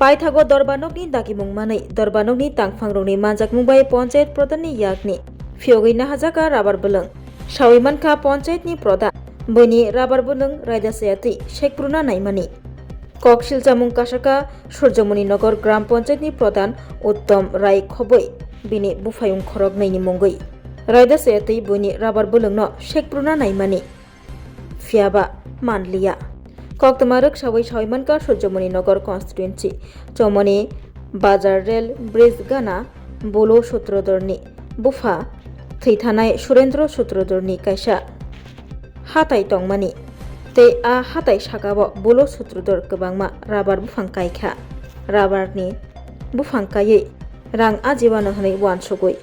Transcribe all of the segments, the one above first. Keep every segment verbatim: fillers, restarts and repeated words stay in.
Paithago dorbanokni dagimung manwi dorbanokni tangphangrokni manjakmung bai Panchayat Pradhanni yakni phiyogwi nahajak a rabar bwlwng. Sawi mankha Panchayatni Pradhan, buini rabar bwlwng raida chaya twi sekpruna naimani. Kok silchamung kasaka Surjomoni Nagar Gram Panchayatni Pradhan Uttom Rai khobwi bini buphayung khorok nini mungwi raida chaya twi buini rabar bwlwngno sekpruna naimani. Phiyaba manliya. Koktwma rwksawi sawi mankha Surjomoni Nagar constituency, Chomoni Bazar Rail Bridge gana Bolo Sutrodorni bupha thwithanai Surendro Sutrodorni kaisa hatai tongmani. Tei a hatai sakao Bolo Sutrodor kwbangma rabar buphang kaikha. Rabarni buphang kaiwi rang ajiwano hwnwi uansugwi.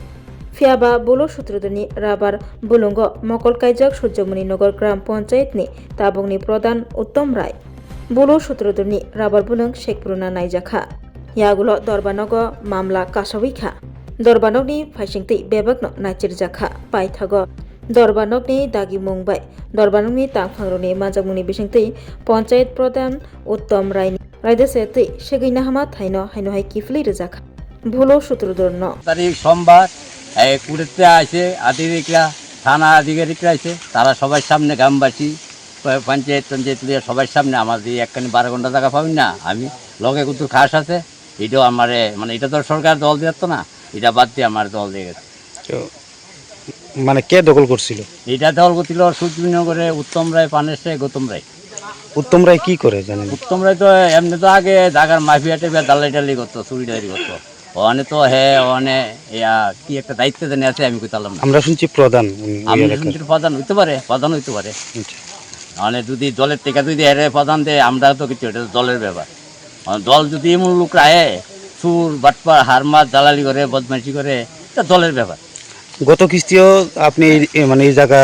Phiyaba Bolo Sutrodorni rabar bwlwngo mokol kaijak Surjomoni Nagar Gram Panchayatni tabukni Pradhan Uttom Rai Bolo Sutrodorni rabar bwlwng sekpruna naijakha. Yagulo dorbanogo mamla kasawi kha. Dorbanokni phaisingtwi bebakno naichirjakha. Paithago dorbanokni dagimung bai dorbanokni tangphangrokni manjakmungni bisingtwi Panchayat Pradhan Uttom Raini raida chaya twi segwi nahama thaino haino hai kiphilwi rwjakha. Bolo Sutrodorno. তারিখ সোমবার, এই কুড়িতে আছে আধিকারিকরা, থানা আধিকারিকরা আছে, তারা সবার সামনে গ্রামবাসী, প-, পঞ্চায়েত টঞ্চায়েত লিয়ে সবার সামনে আমাদের একখানি বারো ঘন্টা জায়গা পাবেন না, আমি লগে কিন্তু খাস আছে, এটাও আমারে, মানে, এটা তো সরকার দল দিয়ে তো না, এটা বাদ দিয়ে আমার দল দিয়ে গেছে। তো, মানে, কে দখল করছিল? এটা দখল করছিল সূর্যনগরে উত্তম রায়, পানেশে গৌতম রায়। উত্তম রায় কি করে জানেন? উত্তম রায় তো এমনি তো আগে জাগার মাফিয়া টাফিয়া দালাই টালাই করতো, চুরি ডাকাতি করতো। ওখানে তো হে, ওখানে ইয়া, কি একটা দায়িত্ব জানি আছে, আমি কইতালাম না। আমরা শুনছি প্রধান, উনি ওই আমি এলাকার। শুনছি প্রধান হইতে পারে, প্রধান হইতে পারে। আচ্ছা। মানে যদি দলের টেকা যদি এরে প্রধান দেয়, আমরা তো কিছু, এটা তো দলের ব্যাপার। মানে দল যদি এমন লোক রাখে, চুর, বাটপার, হারমাত, দালালি করে, বদমাইশি করে, এটা দলের ব্যাপার। গত কিস্তিও আপনি এই, এ, মানে এই জায়গা,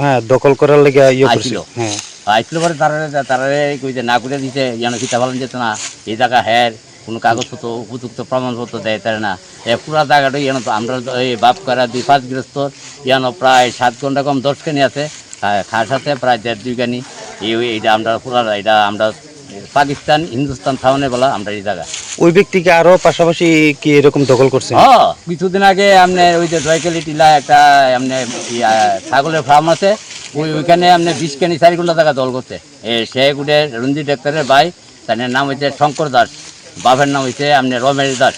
হ্যাঁ, দখল করার লেগে ইয়ে করছিল। আইছিল। হ্যাঁ। আইছিল পরে তারারে, তারারে কই যে না করে দিছে, ইয়ানো কিতা ভালো যেত না, এই জায়গা হ্যাঁ, কোনো কাগজপত্র, উপযুক্ত প্রমাণপত্র দেয় তারা না। এ পুরা জায়গাটা ইয়ানো তো আমরা তো এই বাপ করা দুই পাঁচ গৃহস্থ, ইয়ানো প্রায় সাত ঘন্টা কম দশ খানি আছে, খা-, খাস আছে প্রায় দেড় দুই খানি। এই, এই, এটা আমরা পুরা, এটা আমরা পাকিস্তান, হিন্দুস্তান থাউনে বলা আমরা এই জায়গা। ওই ব্যক্তিকে আরো পাশাপাশি কি এরকম দখল করছেন? হ্যাঁ, কিছুদিন আগে আপনি ওই যে জয়কালী টিলা একটা আপনি ইয়া, ছাগলের ফার্ম আছে, ওই, ওইখানে আপনি বিশ খানি চারি ঘন্টা জায়গা দল করছে। এ, সে গুটে রঞ্জিত ডাক্তারের ভাই, তার নাম হচ্ছে শঙ্কর দাস, বাপের নাম হচ্ছে আপনি রমেশ দাস,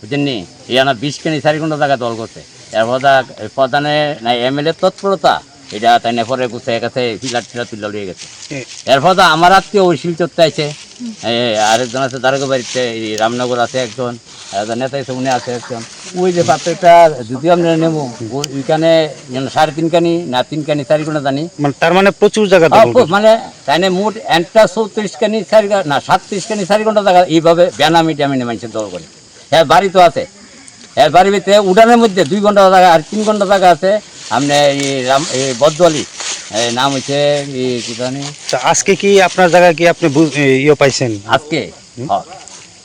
বুঝছেন নি? এই আমার বিশ খানি চারি ঘন্টা জায়গা দল করছে। এরপর দা, প্রধানে না এমএলএ তৎপরতা, এটা তাই না পরে গুছে গেছে, ফিলার টিলার তুলে লিয়ে গেছে। এ। এরপর দা আমার আত্মীয় ওই শিলচর থেকে আছে, এ, আরেকজন আছে দারোগা বাড়িতে, এই রামনগর আছে একজন, আর একটা নেতা হিসেবে উনি আছে একজন। ওই যে পাত্রটা যদিও আমরা নেবো, ও-, ওইখানে যেন সাড়ে তিন খানি না তিন খানি চারি ঘন্টা জানি। মানে তার মানে প্রচুর জায়গা আ, দখল খুব করছে। মানে তাই না মোট একটা চৌত্রিশ খানি চারি ঘ-, না সাতত্রিশ খানি চারি ঘন্টা জায়গা এইভাবে বেনামি টেনামি মানুষের দল করে। হ্যাঁ, বাড়ি তো আছে। হ্যাঁ, বাড়ির ভিতরে উঠানের মধ্যে দুই ঘন্টা জায়গা আর তিন ঘন্টা জায়গা আছে। আপনি এই রাম, এই বদ্দলি, এই নাম হচ্ছে এই কি জানি? তো আজকে কি আপনার জায়গা কি আপনি বু-, এ, ইয়ে পাইছেন? আজকে? হুম? হ্যাঁ।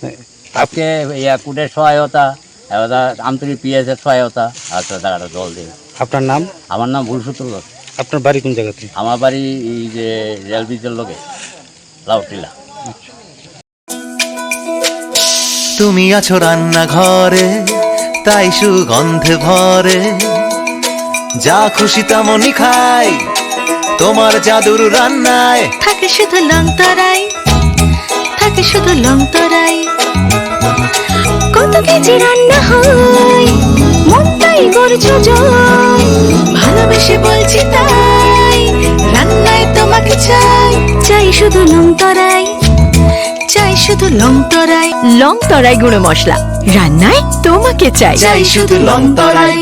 হ্যাঁ। আজকে ইয়া কুটের সহায়তা, এবার আমতলি পিএস এর সহায়তা, আচ্ছা, জায়গাটা জল দিয়ে। আপনার নাম? আমার নাম ভুলসূত্র দাস। আপনার বাড়ি কোন জায়গাতে? আমার বাড়ি এই যে রেল ব্রিজের লগে, লাউটিলা। তুমি আছো রান্নাঘরে, তাই সুগন্ধে ভরে। যা খুশি তেমনই খাই, তোমার জাদুর রান্নায়। থাকে শুধু লং তরাই, থাকে শুধু লং তরাই। কত কেজি রান্না হয়, মনটাই গর্জ যায়। ভালোবেসে বলছি তাই, রান্নায় তোমাকে চাই। চাই শুধু লং তরাই, চাই শুধু লং তরাই। লং তরাই গুঁড়ো মশলা, রান্নায় তোমাকে চাই। চাই শুধু লং তরাই।